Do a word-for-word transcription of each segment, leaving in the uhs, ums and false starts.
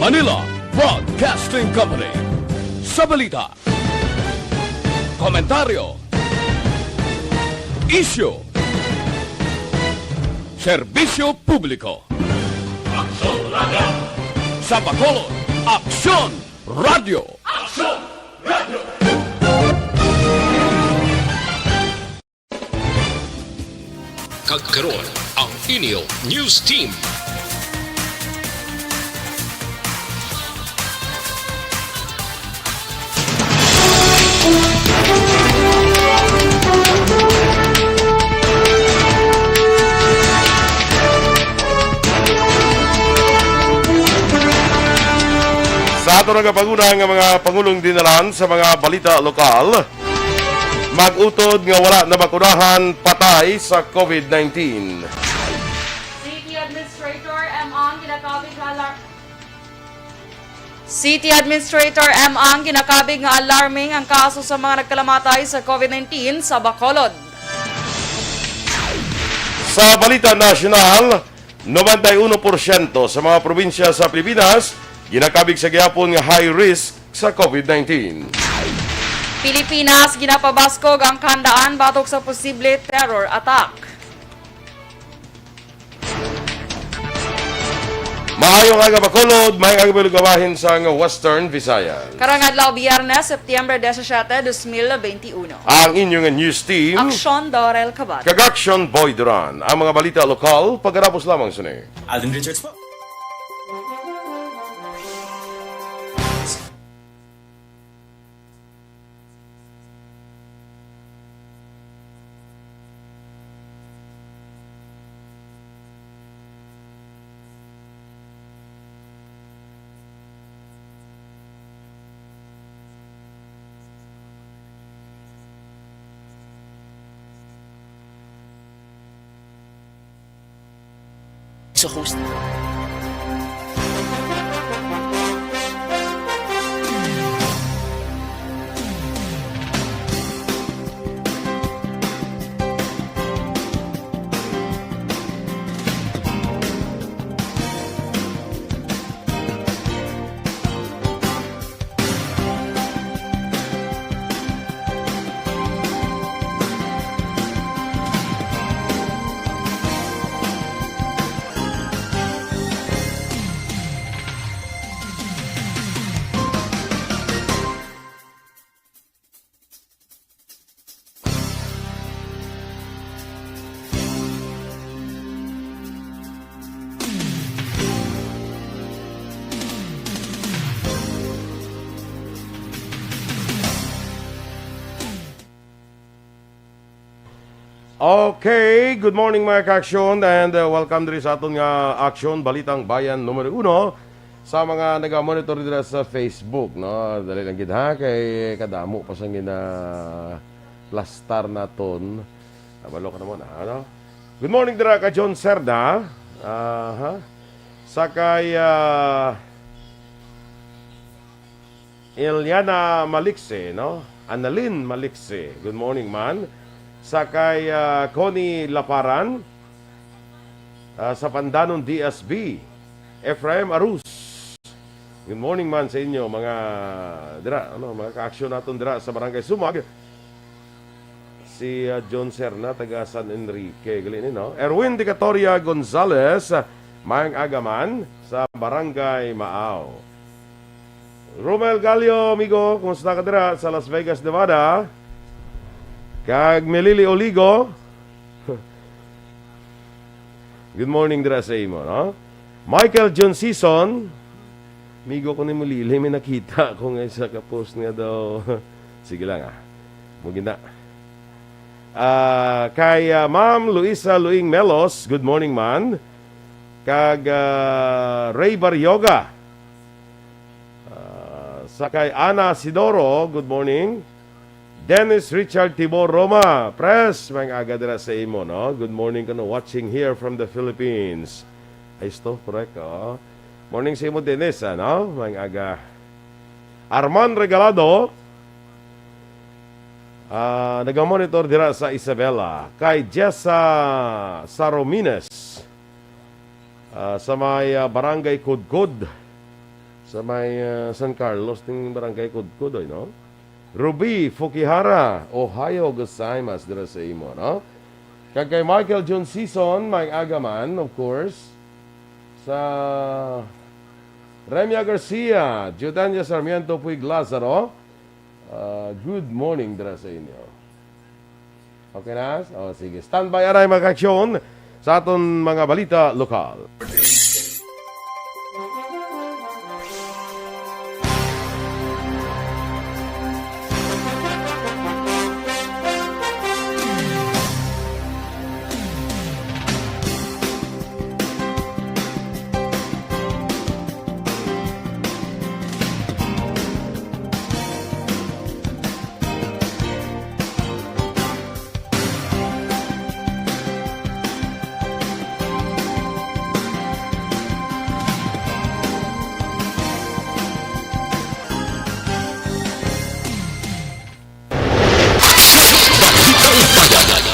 Manila Broadcasting Company. Sa balita, komentaryo, isyu, serbisyo publiko. Aksyon Radio. Sa Bacolod, Aksyon Radio. Aksyon Radio. Kag karon, ang inyo news team. Sa aton nga panguna nga mga pangulong dinalan sa mga balita lokal, mag-utod nga wala nabakunahan patay sa covid nineteen. City Administrator M ang ginakabig nga alar-, City Administrator M ang ginakabig nga alarming ang kaso sa mga nagkalamatay sa covid nineteen sa Bacolod. Sa balita nasyonal, nobenta y uno porsyento sa mga probinsya sa Pilipinas ginakabig sa gihapon nga high risk sa covid nineteen. Pilipinas, ginapabaskog ang kahandaan batok sa posible terror attack. Maayong aga, Bacolod. Maayong aga, mga lugawahin sang Western Visayas. Karong adlaw, Biyernes, Septyembre disisiete, dos mil benti uno. Ang inyo nga news team, Aksyon Dorel Cabal. Kag Aksyon Boy Duran. Ang mga balita lokal, pagkatapos lamang sini. Alden Richards po. Sa host. Okay, good morning, mga ka-aksyon, and, uh, welcome diri sa aton nga Aksyon Balitang Bayan numero uno. Sa mga naga-monitor dira sa Facebook, no, dali lang gid, ha, kay kadamo pa sang gina-plastar naton. Nabalo ka naman, ha, ano? Good morning dira ka John Cerda. Aha. Sa kay, ah, Eliana Malikse, no? Annalyn Malikse. Good morning, man. Sa kay, ah, Connie Laparan, ah, sa Pandanon D S B. Ephraim Arus. Good morning, man, sa inyo, mga dira, ano, mga ka-aksyon naton dira sa Barangay Sumag. Si, ah, John Serna, taga San Enrique. Gali ni, no? Erwin Dicatoria Gonzalez, ah, maayong aga man sa Barangay Maaw. Romel Gallo, amigo, kumusta ka dira sa Las Vegas, Nevada? Kag Melili Oligo. Good morning dira sa imo, no? Michael John Season, amigo ko ni Melili, may nakita ko nga isa ka post nga daw. Sige lang, ah. Mugina. Ah, kay, ah, Ma'am Luisa Luing Melos, good morning, man. Kag, ah, Ray Barrioga. Ah, sa kay Ana Sidoro, good morning. Dennis Richard Tibor Roma, Pres, maayong aga dira sa imo, no? Good morning, kano, watching here from the Philippines. Ay, ito, correct, oh. Morning sa imo, Dennis, ano? Maayong aga. Arman Regalado, ah, nagamonitor dira sa Isabela. Kay Jessa Saromines, ah, sa may, ah, Barangay Kudkod. Sa may, ah, San Carlos, ning Barangay Kudkod, oy, no? Ruby Fukihara, ohayo gozaimasu dira sa imo, no? Kag kay Michael John Season, may agaman, of course. Sa Remia Garcia, Jutania Sarmiento Puig Lazaro, ah, good morning dira sa inyo. Okay na? O, sige. Standby, aray, mga kaaksyon, sa aton mga balita lokal.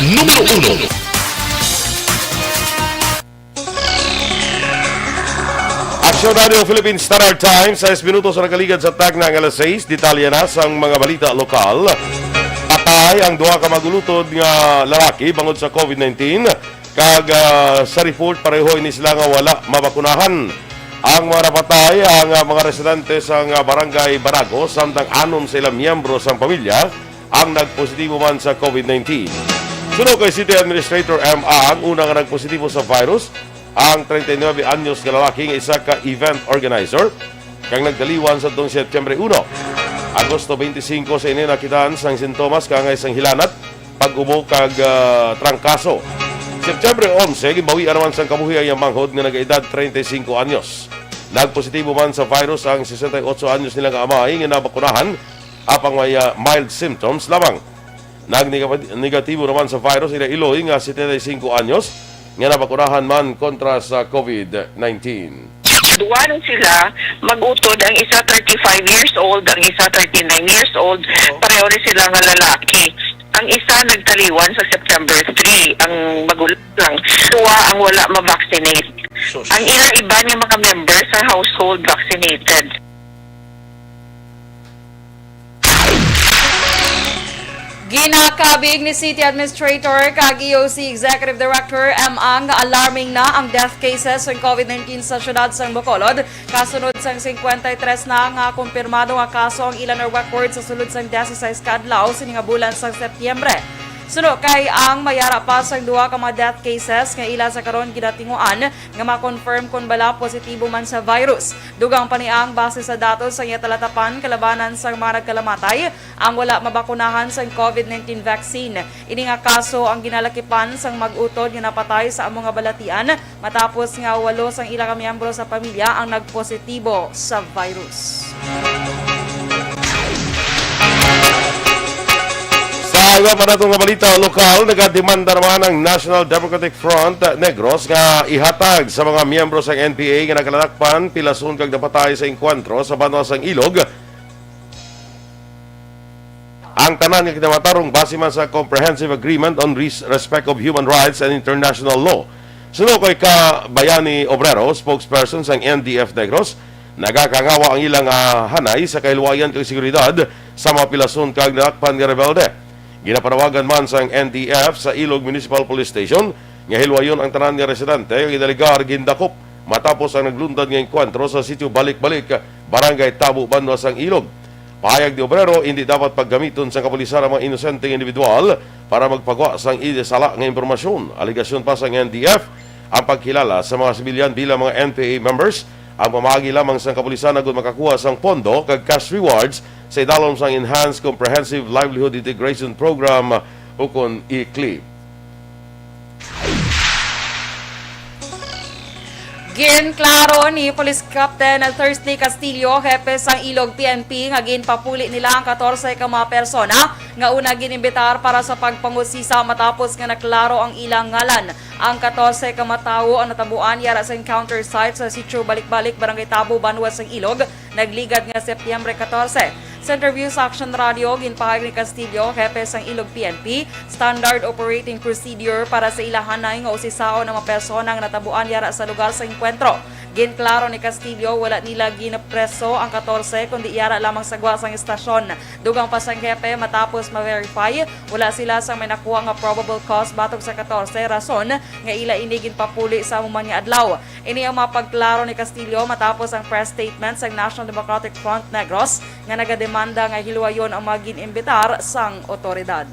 Numero uno. Aksyon Radio Philippine Standard Time, sais minutos ang nakaligad sa takna nga alas sais. Detalye na sang mga balita lokal. Patay ang duha ka mag-ulutod nga lalaki bangod sa COVID nineteen, kag, ah, sa report, pareho ini sila nga wala mabakunahan. Ang mga napatay, ang, ah, mga residente sang, ah, Barangay Barago, samtang anom sa ilang miyembro sang pamilya ang nagpositibo man sa COVID nineteen. Suno kay City Administrator M. Ang una nga nagpositibo sa virus, ang treinta y nuebe anyos nga lalaki nga isa ka event organizer, kag nagtaliwan sa tuong Setyembre uno. Agosto twenty-cinco sa ini nakitaan sang sintomas kaangay sang hilanat, pag-ubo kag, ah, trangkaso. Setyembre onse, ginbawian naman sang kabuhi ang iyang manghod nga nag-edad treinta y cinco anyos. Nagpositibo man sa virus ang sesenta y ocho anyos nila nga amay nga nabakunahan, apang may, ah, mild symptoms lamang. Nag-negatibo naman sa virus ila iloy nga setenta y cinco anyos nga nabakunahan man kontra sa COVID nineteen. Duwa na sila mag-utod, ang isa thirty-five years old, ang isa thirty-nine years old. Oo. Pareho ni sila nga lalaki. Ang isa nagtaliwan sa September three, ang magulang lang. Duwa ang wala ma-vaccinate. Sus. Ang ilang iban nga mga members sa household vaccinated. Ginakabig ni City Administrator kag E O C Executive Director M. Ang nga alarming na ang death cases sang COVID nineteen sa siyudad sang Bacolod, kasunod sang cincuenta y tres na nga kumpirmado nga kaso ang ila na-record sa sulod sang dieciséis ka adlaw sini nga bulan sang Setyembre. Suno kay Ang, may ara pa sang duha ka mga death cases nga ila sa karon ginatinguan nga ma-confirm kon bala positibo man sa virus. Dugang pa ni Ang, base sa datos sa iya talatapan kalabanan sang mga nagkalamatay ang wala mabakunahan sang COVID nineteen vaccine. Ini nga kaso ang ginalakipan sang mag-utod nga napatay sa amo nga balatian matapos nga walo sang ila ka miyembro sa pamilya ang nagpositibo sa virus. Sa iba pa nato nga balita lokal, nagademanda naman ang National Democratic Front Negros nga ihatag sa mga miyembro sang N P A nga nagkalalakpan, pilason kag napatay sa engkwentro sa banwa sang Ilog ang tanan nga kinamatarong base man sa Comprehensive Agreement on Res-, Respect of Human Rights and International Law. Suno kay Kabayani Obrero, spokesperson sang N D F Negros, nagakangawa ang ilang, ah, hanay sa kahilwayan kag seguridad sa mga pilason kag nadakpan nga rebelde. Ginapanawagan man sang N D F sa Ilog Municipal Police Station nga hilwayon ang tanan nga residente nga ginalegar gindakop matapos ang naglundad nga engkwentro sa sitio Balik-Balik, Barangay Tabo, banwa sang Ilog. Pahayag ni Obrero, hindi dapat paggamiton sang kapulisan ang mga inosente nga individual para magpagwa sang indi sala nga impormasyon. Alegasyon pa sang N D F, ang pagkilala sa mga sibilyan bilang mga N P A members ang pamaagi lamang sang kapulisan agud makakuha sang pondo kag cash rewards sa idalom sang Enhanced Comprehensive Livelihood Integration Program, ukon I C L I. Ginklaro ni Police Captain Thursday Castillo, hepe sang Ilog P N P, nga ginpapuli nila ang katorse ka mga persona nga una ginimbitar para sa pagpangusisa matapos nga naklaro ang ilang ngalan. Ang katorse ka mga tawo ang natabuan yara sa encounter site sa Sitio Balik-Balik, Barangay Tabo, banwa sang Ilog, nagligad nga Setyembre katorse. Sa interview sa Action Radio, ginpahayag ni Castillo, hepe sang Ilog P N P, standard operating procedure para sa ila hanay nga usisaon ang mga persona nga natabuan yara sa lugar sa engkwentro. Ginklaro ni Castillo, wala nila ginpreso ang katorse, kundi yara lamang sa gwa sang estasyon. Dugang pa sang hepe, matapos ma-verify, wala sila sang may nakuha nga probable cause batok sa katorse, rason nga ila ini ginpapuli sa amo man nga adlaw. Ini ang mga pagklaro ni Castillo matapos ang press statement sang National Democratic Front Negros nga nagademanda nga hiluwayon ang mga gin-imbitar sang otoridad.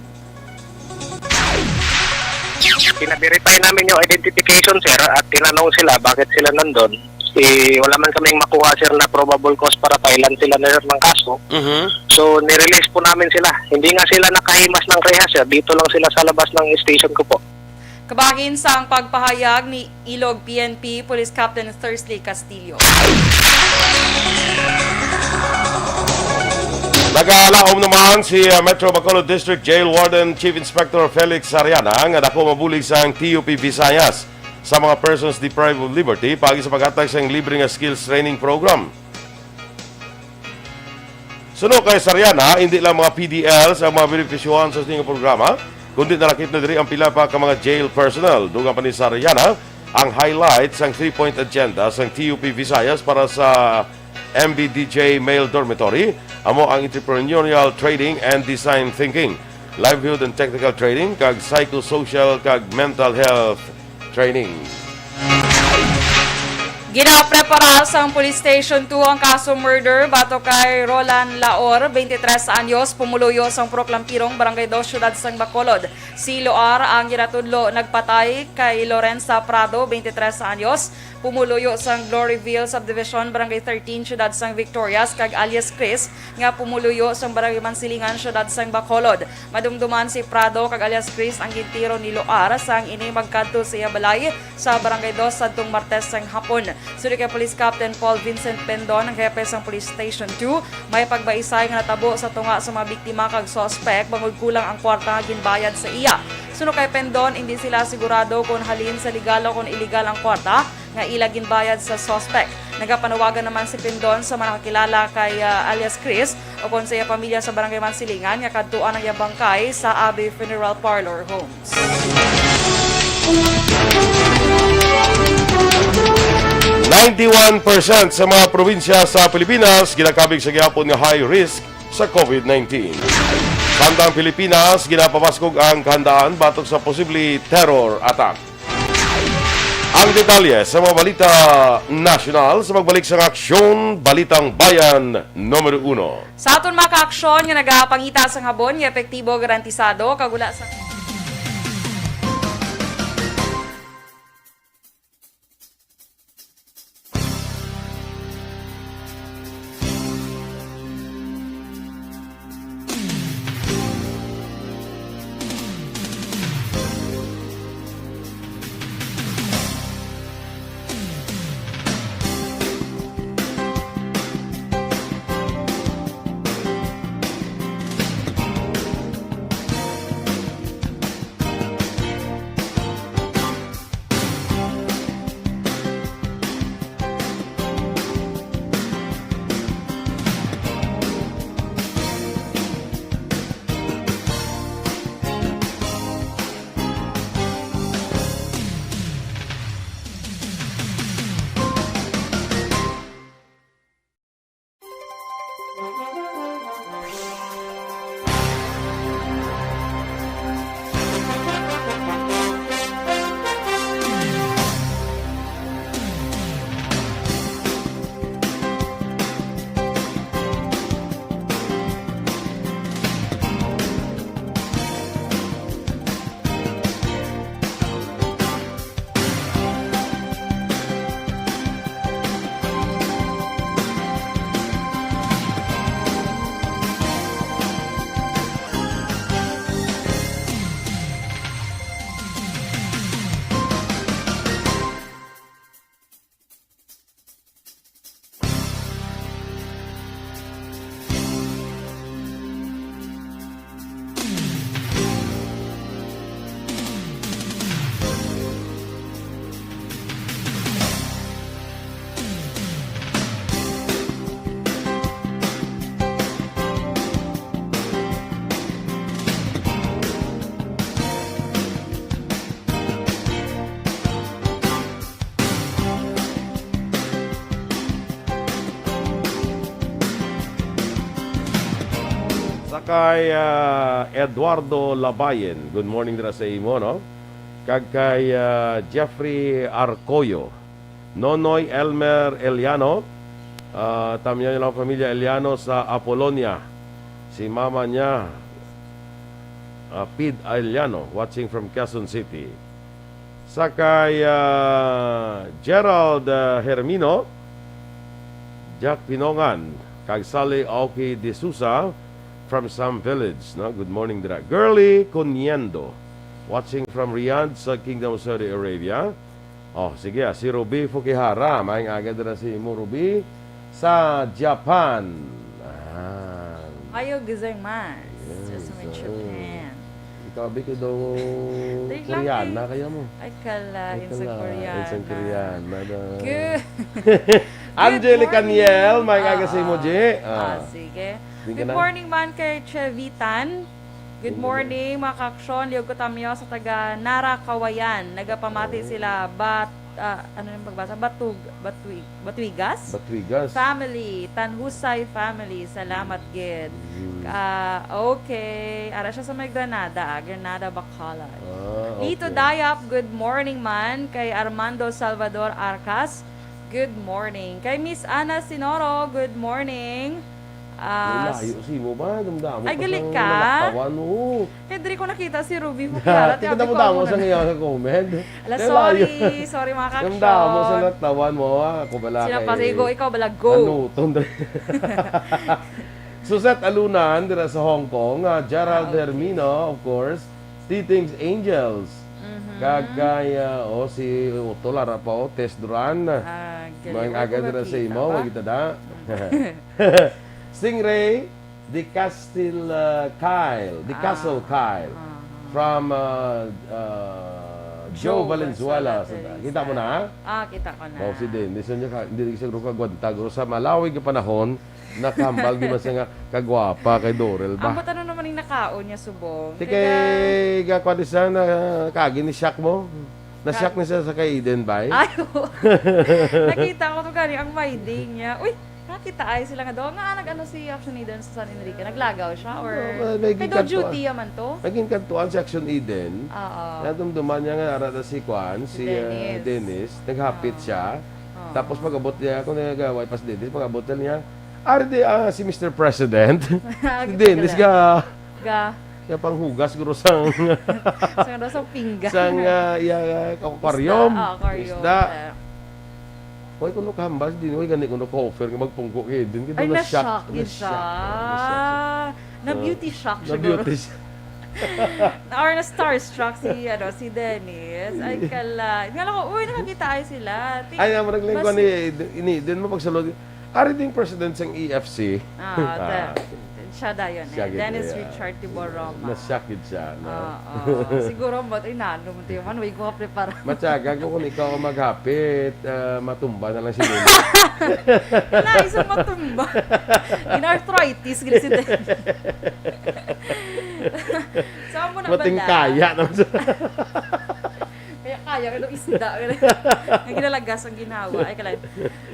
Pina-verify namin yung identification, sir, at tinanong sila bakit sila nandun. Eh, wala man kaming makuha, sir, na probable cause para filean sila, sir, ng kaso. Mhm. So, nirelease po namin sila. Hindi nga sila nakahimas ng rehas, sir. Dito lang sila sa labas ng station ko po. Kabahin sang pagpahayag ni Ilog P N P Police Captain Thursley Castillo. Nagalaom naman si uh, Metro Bacolod District Jail Warden Chief Inspector Felix Sariana nga dako mabulig sang T U P Visayas sa mga persons deprived of liberty paagi sa paghatag sang libre nga skills training program. Suno kay Sariana, hindi lang mga P D Ls ang mga benepisyohan sa sining programa, kundi narakit na diri ang pila pa ka mga jail personnel. Dugang pa ni Sariana, ang highlight sang three-point agenda sang T U P Visayas para sa M B D J Male Dormitory amo ang entrepreneurial training and design thinking, livelihood and technical training, kag psychosocial kag mental health training. Ginaprepara sang Police Station two ang kaso murder batok kay Roland Laor, twenty-three anyos, pumuluyo sang Purok Lampirong, Barangay two, Siyudad sang Bacolod. Si Loar ang ginatudlo nagpatay kay Lorenza Prado, twenty-three anyos, pumuluyo sang Gloryville Subdivision, Barangay thirteen, Siyudad sang Victorias, kag alias Chris, nga pumuluyo sang Barangay Mansilingan, Siyudad sang Bacolod. Madumduman si Prado kag alias Chris ang gintiro ni Loar sang ini magkadto sa iya balay sa Barangay Dos sadtong Martes sang hapon. Suno kay Police Captain Paul Vincent Pendon, ang hepe sang Police Station two, may pagbaisay nga natabo sa tunga sa mga biktima kag suspek bangod kulang ang kwarta nga ginbayad sa iya. Suno kay Pendon, hindi sila sigurado kon halin sa legal o kon illegal ang kwarta nga ila ginbayad sa suspek. Nagapanawagan naman si Pendon sa mga nakakilala kay ah, alias Chris o kon sa iya pamilya sa Barangay Mansilingan nga kadtuan ang iyang bangkay sa Abbey Funeral Parlor Homes. Ninety-one percent sa mga probinsya sa Pilipinas ginakabig sa gihapon nga high risk sa COVID nineteen. Samtang Pilipinas, ginapabaskog ang kahandaan batok sa posible terror attack. Ang detalye sa mga balita nasyonal sa pagbalik sang Aksyon Balitang Bayan numero uno. Sa aton mga kaaksyon nga nagapangita sang habon nga epektibo, garantisado, kag wala sa Kay, ah, Eduardo Labayen, good morning dira sa imo, no? Kag kay, ah, Jeffrey Arcoyo, Nonoy Elmer Eliano, ah, tamyaw niya lang pamilya Eliano sa Apolonia. Si mama niya, ah, Pid Eliano, watching from Quezon City. Sa kay, ah, Gerald, ah, Hermino, Jack Pinongan, kag Sally Aoki de Souza from Sam Village, no? Good morning dira. Girly Coniendo, watching from Riyadh sa Kingdom of Saudi Arabia. Oh, sige, ah, si Ruby Fukihara, maayong aga dira si imo, Ruby, sa Japan. Ah. Ohayo gozaimasu. Yes, just in ah. Japan. Ikaw, Abi, kay daw Di lang Koreana kay- kaya mo. Ay, kala, Ay, insang kala, Koreana. Insang Koreana na. Good. Angelica Good morning. Niel, maayong aga sa imo, Oo. Ji. Ah, Ah. sige. Di ka Good na? morning man kay Chevitan. Good Good morning. morning, mga kaaksyon. Liog ko tamyo sa taga Nara, Kawayan. Nagapamati Oh. sila, but, ah, ano yung pagbasa? Batug-, batwi-, Batwigas? Batwigas. Family, Tanhusay family. Salamat, gid. Mm. Ah, okay. Ara siya sa may Granada, ah. Granada, Bacolod. Ah, Lito okay. Dayap, good morning man. Kay Armando Salvador Arcas, good morning. Kay Miss Ana Sinoro, good morning. Ah, Ay, layo s- sa imo ba? Damdamo Ay, pa gali siyang ka? nalaktawan, oo. Kay diri ko nakita si Ruby Fukihara, Dati tiyabi ka ko damo-damo amo sa na. ngayon nga comment. Ala, Kaya sorry. layo. Sorry, mga Damdamo sa kaaksyon. nalaktawan mo, ah. Ako bala Sila kay pa, sige, go, ikaw bala, go. Anuton, dre. Suzette Alunan, dira sa Hong Kong. Ah, Gerald Ah, okay. Hermino, of course. Titings Angels. Mhm. Kag kay, ah, oh, si Utol, ara pa, oh, Tess Duran. Ah, galing. Maayong Wala aga ko dira sa makita imo, ba? Wag kita da. Mm. Stingray, the Castle, uh, Kyle, the Ah. Castle Kyle, Ah. from, uh, uh, Joe Joe Valenzuela. Valenzuela, Kita mo na? Ah, kita ko na. Oh, si Dennis, yun yung ka-, hindi siguro kagwanta, guro sa malawig nga panahon, nakahambal, di man siya nga kagwapa kay Dorel ba? Ambot ano naman yung nakaon niya, subong? Ti Kaya kay, ga-, kwan di siya, na, kagi ni shock mo? Na-shock Kag- ni siya sa kay Eden, bay? Ay, oo. Nakita ko to gani, ang my day niya. Uy, nakita ay sila nga daw. Nga, nag-ano si Action Eden sa San Enrique? Naglagaw siya? Or Oo, may kay daw ginkantuan. Duty yaman to? May ginkantuan si Action Eden. Oo. Nadumduman niya nga ara na si Kwan, Si si, uh, Dennis. Dennis. Naghapit Oo. siya. Oo. Tapos pag-abot niya, kung nagaway pa si Dennis, pag-abot niya, "Ari di, ah, si Mister President." Si Dennis Gagala. ga, Ga. ga panghugas, guro, sang Sang daw sa pinggan. sang, ah, iya, ah, aquarium. Isda, ah, aquarium. Isda. Eh. Way kuno kahambal, di, way gani kuno ka-offer nga magpungko kay Eden. Kay Ay, na-shock, na-shock gid siya. Na-shock siya. Na-beauty shock siguro. Na-beauty siya. Or na-starstruck si, ano, si Dennis. Ay, kala. Nga lang ko, uy, nakakita ay sila. Ti-, Ay, amo nagling mas ko ni, ni Eden mo pagsulod. Ari ding president sang E F C. Ah, Ah. ta-, siya dayon eh. Siya gid, Dennis eh, ah. Richard Tibor Roma. Na-shock gid siya, no? Oo. Siguro, but, ay, nalo mo tayo man, way ko kaprepara. Matyaga ko kung ikaw ang maghapit, ah, matumba na lang si Dennis. Wala, isang matumba. In-arthritis, gid si Dennis. So, amo na Mating bala. kaya naman sa Kaya kaya, ano, isda. Ang ginalagas ang ginawa. Ay, kalay.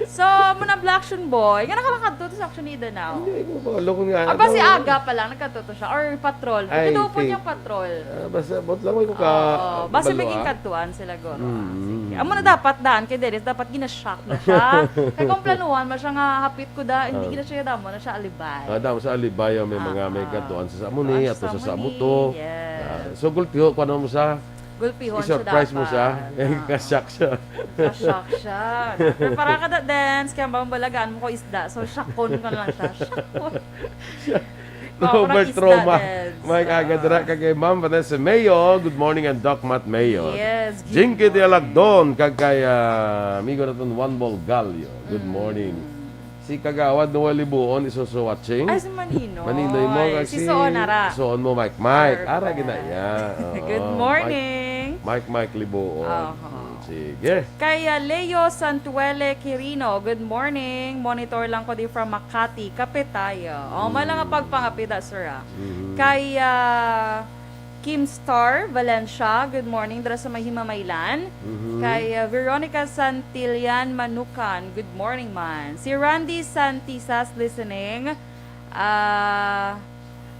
So, muna bala, Action Boy. Nga nakalakad to sa Action Eden now. Hindi ko pa, loko nga, Aba, si ano, Aga pa lang, nagkadto to siya. Or patrol. I Kadaupon think, niya patrol. ah, basta, bot lang, may ko ka Oo, basta may balua. ginkantuan sila, guro. Mm, Sige. mm, Amo na mm. dapat daan kay Dennis, dapat gina-shock na siya. Kay kung planuhan man siya nga hapit ko da, hindi Ah. gina siya damo na siya alibay. Ah, damo sa alibay, oh, may mga, may Ah, ah. kantuan sa, sa amo ni, Kantuan ato sa sa sa amo ni, to. yes. Ah, so, gultiho, kung ano mo sa, Gulpihon siya i-surprise mo siya. dapat. Eh, Oo. ka-shock siya. Ka-shock siya. Pero para kada dance, kaya bang balagaan mo ko isda. So, shockon ko na lang siya. Shockon. Siya. Ako Robert ng isda Roma. dance. May Oo. kagadra ka kay Ma'am Vanessa Mayo. Good morning, and Doc Matt Mayo. Yes, good Jinky de morning. Alagdon, kag kay, ah, amigo naton Juan Bolgallo. Good Mm. morning. Si Kagawad Noel Libuon is also watching. Ay, si Maninoy. Maninoy mo, kag Si si Suon, ara. Suon mo, Mike Mike. Ara, Perfect. ginaya. Oo, Good Mike, morning. Mike Mike Libuon. Aha. Mm, sige. Kay, ah, Leo Santuele Quirino, good morning. Monitor lang ko di from Makati, Kapitaya. Oh, may lang Mm. pagpangapida, sir, ah. Mhm. Kay, ah, Kim Star Valencia, good morning, dira sa may Himamaylan. Mhm. Kay, uh, Veronica Santillan Manukan, good morning man. Si Randy Santisas listening. Ah,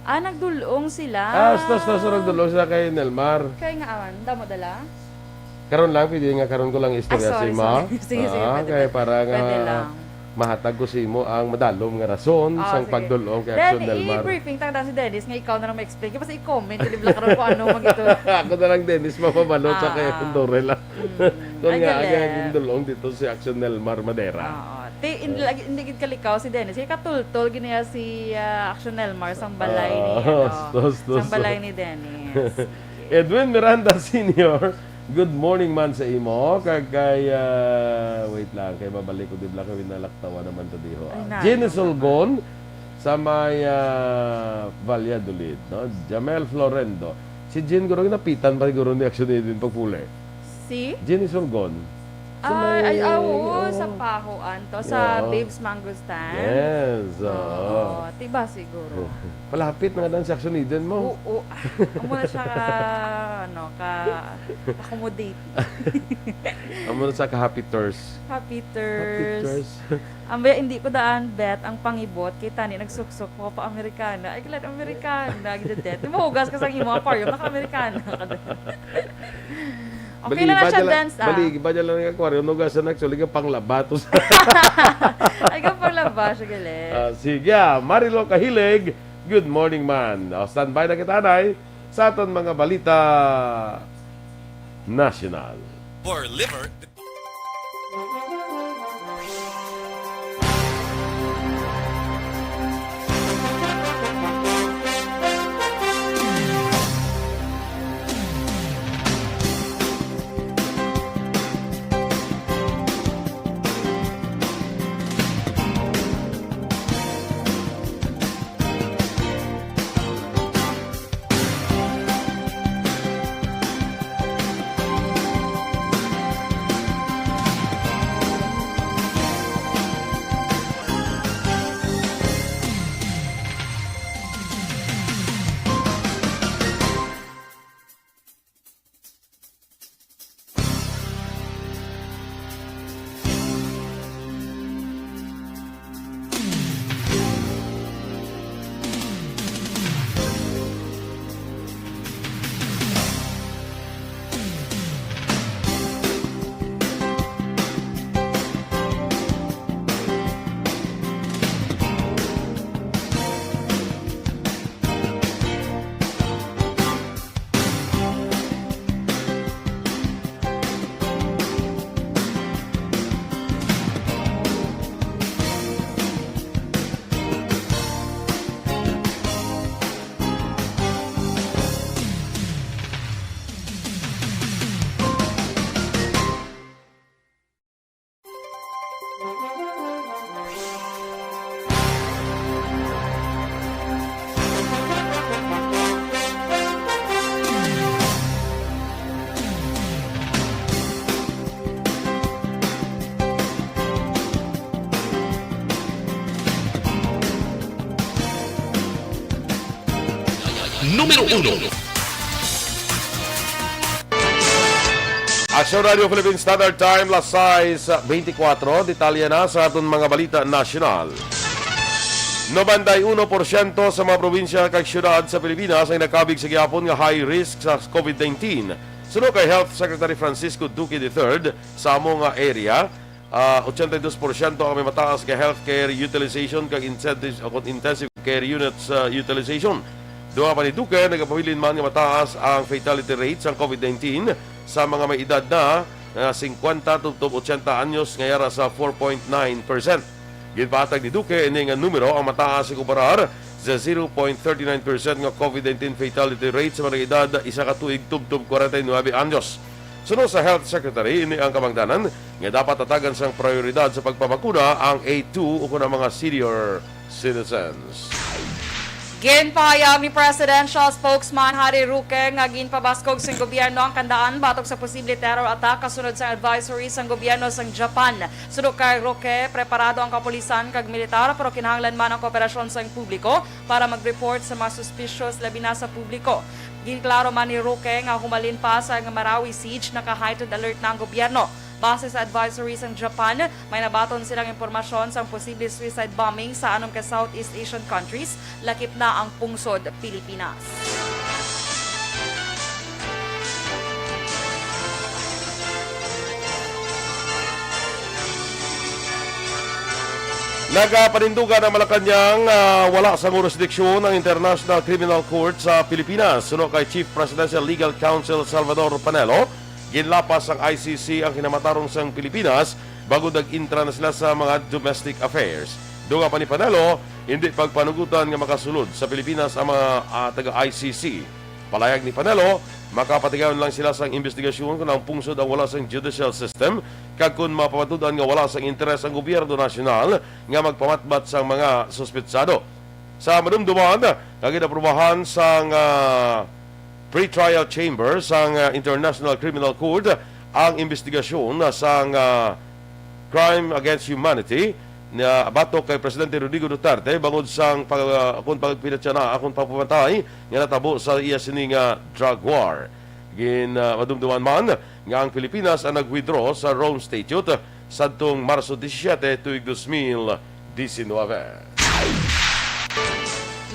Ah, nagdulong sila. Ah, hasta, hasta, hasta nagdulong sila kay Nelmar. Kay nga, ah, damo dala? Karon lang, pwede nga karon ko lang istorya Ah, sa sorry, imo. sorry. Sige, sige, Ah, pwede, kay pwede. para nga Pwede lang. mahatag ko sa imo ang madalom nga rason Ah, sang sige. pagdulong kay Action Dennis, Nelmar. i-briefing ta si Dennis nga ikaw na lang ma-explain. Kaya basta i-comment, i-live lang karon kung ano mang ito. Ako na lang, Dennis, mapabalo sa Ah, kay ah. Dorel, ah. Mm. Kung Ay, nga, galing. ang dulong dito si Action Nelmar Madera. Oo. Ti-, hindi Ah. lagi, hindi gid kalikaw si Dennis. Kay katultol gid niya si, ah, Action Nelmar sang balay ni, Ah, ano, tos, tos, sang balay tos. ni Dennis. Edwin Miranda Senior, good morning man sa imo. Kag kay, ah, wait lang, kay mabalik ko, di ba, kay winalaktawa naman to diho. Ay, Ah, na, Jenny ano Sulgon, naman. sa may, ah, Valladolid, no? Jamel Florendo. Si Jen, guro, napitan pa siguro ni Action Edwin pagpuli. Si? Jenny Sulgon. Sa Ay, ay, may, ah, oo, oo. sa Pahoan to, sa Yeah. Dave's Mango Stand. Yes, oo. Oo, tiba siguro. Palapit na nga lang si Action Eden mo. Oo, ah, amo na siya ka, ano, ka accommodate. Amo na siya ka happy tours. Happy Happy tours. tours. Ang baya, hindi ko daan, bet, ang pangibot kay tani nagsuksok ko pa Amerikana. Ay, kilat Amerikana, gidedet. Di mo hugas ka sa imong aquarium, naka-Amerikana ka din. Okay Bali, lang na iba siya, dyan lang, Dance, ah. bali, iba dyan lang ang aquarium, hugasan actually ka panglaba to sa Ay, ka panglaba, siya galit. Ah, sige, ah, Marilo Kahilig, good morning, man. O, standby na kita, Nay, sa aton mga balita nasyonal. For liver, Numero uno. Aksyon Radio Philippine Standard Time, las sais veinticuatro. Detalye na sa aton mga balita nasyonal. Nobenta y uno porsyento sa mga probinsya kag syudad sa Pilipinas ang nakabig sa gihapon nga high risk sa covid nineteen. Suno kay Health Secretary Francisco Duque the third, sa amo nga area, ah, ochenta y dos porsyento ang may mataas nga healthcare utilization kag incentive-, o kon intensive care units, ah, utilization. Duha pa ni Duque, nagapabilin man nga mataas ang fatality rate sang covid nineteen sa mga may edad na, ah, singkwenta tubtob ochenta anyos nga yara sa four point nine percent. Ginpahatag ni Duque ini nga numero ang mataas sa kumparar sa zero point thirty nine percent nga covid nineteen fatality rate sa mga edad isa ka tuig tubtob kwarenta y nuebe anyos. Suno sa Health Secretary, ini ang kabangdanan nga dapat hatagan sang prioridad sa pagpabakuna ang A two ukon ang mga senior citizens. Ginpahayag ni Presidential Spokesman Harry Roque nga ginpabaskog sang gobyerno ang kandaan batok sa posible terror attack kasunod sang advisory sang gobyerno sang Japan. Suno kay Roque, preparado ang kapulisan kag militar, pero kinahanglan man ang kooperasyon sang publiko para mag-report sa mga suspicious, labi na sa publiko. Ginklaro man ni Roque nga humalin pa sa Marawi siege, naka-heightened alert na ang gobyerno. Base sa advisory sang Japan, may nabaton silang impormasyon sang posible suicide bombing sa anom ka Southeast Asian countries, lakip na ang pungsod Pilipinas. Nagapanindugan ang Malacañang, ah, wala sang jurisdiksyon ang International Criminal Court sa Pilipinas. Suno kay Chief Presidential Legal Counsel Salvador Panelo, ginlapas sang I C C ang kinamatarong sang Pilipinas bangod nag-intra na sila sa mga domestic affairs. Dugang pa ni Panelo, hindi pagpanugutan nga makasulod sa Pilipinas ang mga, ah, taga I C C. Palayag ni Panelo, makapatigayon lang sila sang imbestigasyon kon ang pungsod ang wala sang judicial system kag kon mapamatud-an nga wala sang interes ang gobyerno nasyonal nga magpamatbat sang mga suspetsado. Sa madumduman nga ginaprobahan sang, ah, pretrial chamber sang, ah, International Criminal Court ang imbestigasyon sang, ah, crime against humanity nga batok kay Presidente Rodrigo Duterte bangod sang pag-, ah, kon pagpinatya na akon pagpamatay nga natabo sa iya sini nga drug war. Gin, ah, madumduman man nga ang Pilipinas ang nag-withdraw sa Rome Statute sadtong Marso disisiete tuig dos mil disinwebe.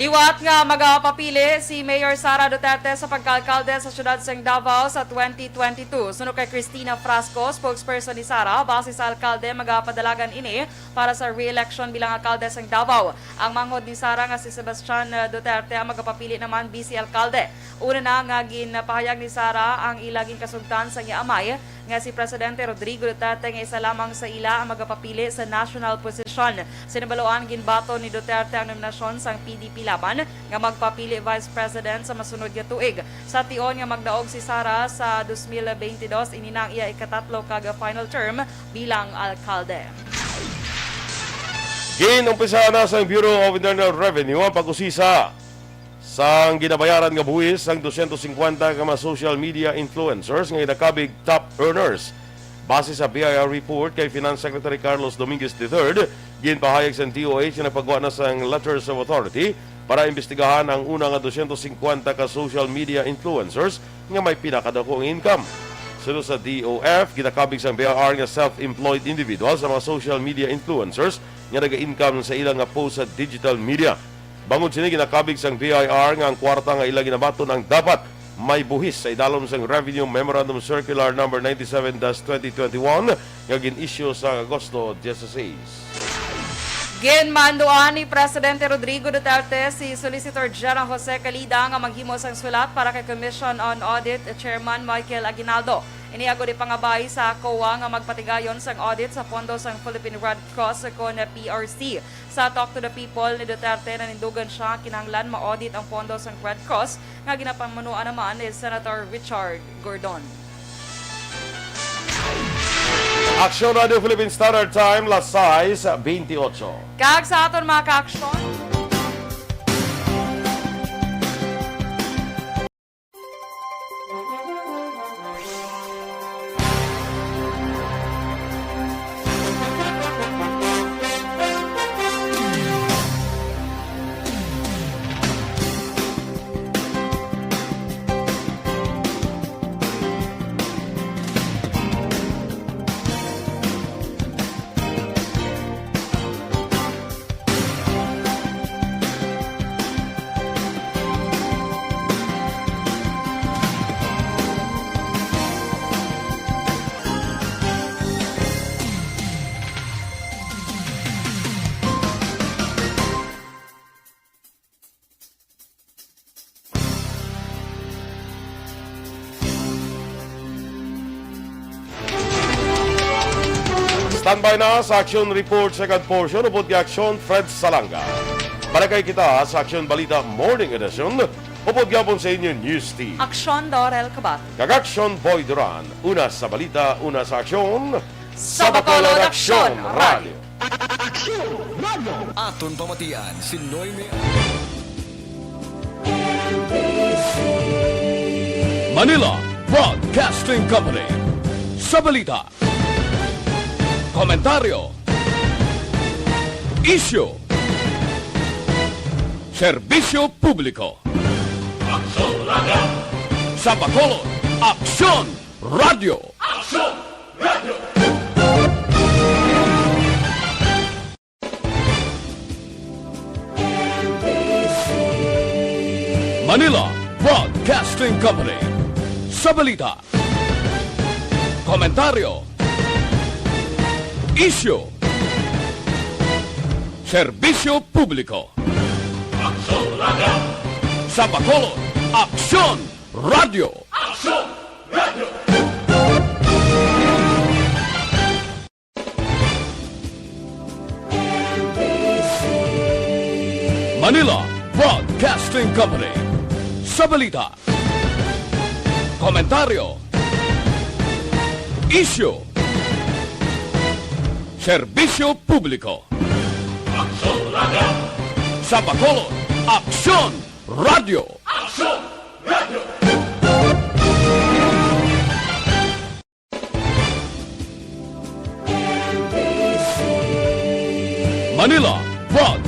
Liwat nga magapapili si Mayor Sara Duterte sa pagkaalkalde sa siyudad sang Davao sa twenty twenty-two. Suno kay Cristina Frasco, spokesperson ni Sara, base sa alkalde, magapadalagan ini para sa re-election bilang alkalde sang Davao. Ang manghod ni Sara nga si Sebastian, eh, Duterte ang magapapili naman vice alkalde. Una na nga ginpahayag ni Sara ang ila ginkasugtan sang iya amay nga si Presidente Rodrigo Duterte nga isa lamang sa ila ang magapapili sa national position. Sa nabaluan, ginbaton ni Duterte ang nominasyon sang P D P Laban nga magpapili Vice President sa masunod nga tuig. Sa tion nga magdaog si Sara sa dos mil bentidós, ini na ang iya ikatatlo kag final term bilang alkalde. Ginumpisahan na sang Bureau of Internal Revenue ang pag-usisa sang ginabayaran nga buhis sang dosyentos singkwenta ka mga social media influencers nga ginakabig top earners. Base sa B I R report kay Finance Secretary Carlos Dominguez the third, ginpahayag sang D O H nga nagpagwa na sang letters of authority para imbestigahan ang una nga dosyentos singkwenta ka social media influencers nga may pinakadako nga income. Suno sa D O F, ginakabig sang B I R nga self-employed individuals ang mga social media influencers nga naga-income sa ila nga post sa digital media. Bangod sini, ginakabig sang B I R nga ang kwarta nga ila ginabaton ang dapat may buhis sa idalom sang Revenue Memorandum Circular Number ninety-seven dash twenty twenty-one nga gin-issue sa Agosto dieciséis. Ginmanduan ni Presidente Rodrigo Duterte si Solicitor General Jose Calida nga maghimo sang sulat para kay Commission on Audit Chairman Michael Aguinaldo. Ini agud ipangabay sa COA nga magpatigayon sang audit sa pondo sang Philippine Red Cross kon P R C. Sa Talk to the People ni Duterte, nanindugan sia kinahanglan ma-audit ang pondo sang Red Cross nga ginapamunuan naman ni Senator Richard Gordon. Aksyon Radio Philippine Standard Time, las sais bentiocho. Kag sa aton mga kaaksyon, Standby na sa Aksyon Report second portion upod kay Aksyon Fred Salanga. Balik kita sa Aksyon Balita Morning Edition upod gihapon sa inyo News Team. Aksyon Dorel Kabat. Kag Aksyon Boy Duran. Una sa balita, una sa aksyon. Sa Bacolod Aksyon Radio. Aksyon Radio. Aton pamatian si Noemi. Manila Broadcasting Company. Sa balita, komentaryo, isyu, serbisyo publiko. Aksyon Radio. Sa Bacolod, Aksyon Radio. Aksyon Radio. Manila Broadcasting Company. Sa balita, komentaryo, isyu, serbisyo publiko. Aksyon Radio! Sa Bacolod, Aksyon Radio! Aksyon Radio! Manila Broadcasting Company. Sa balita, komentaryo, isyu, serbisyo publiko. Aksyon Radio! Sa Bacolod, Aksyon Radio! Aksyon Radio! Manila Broadcasting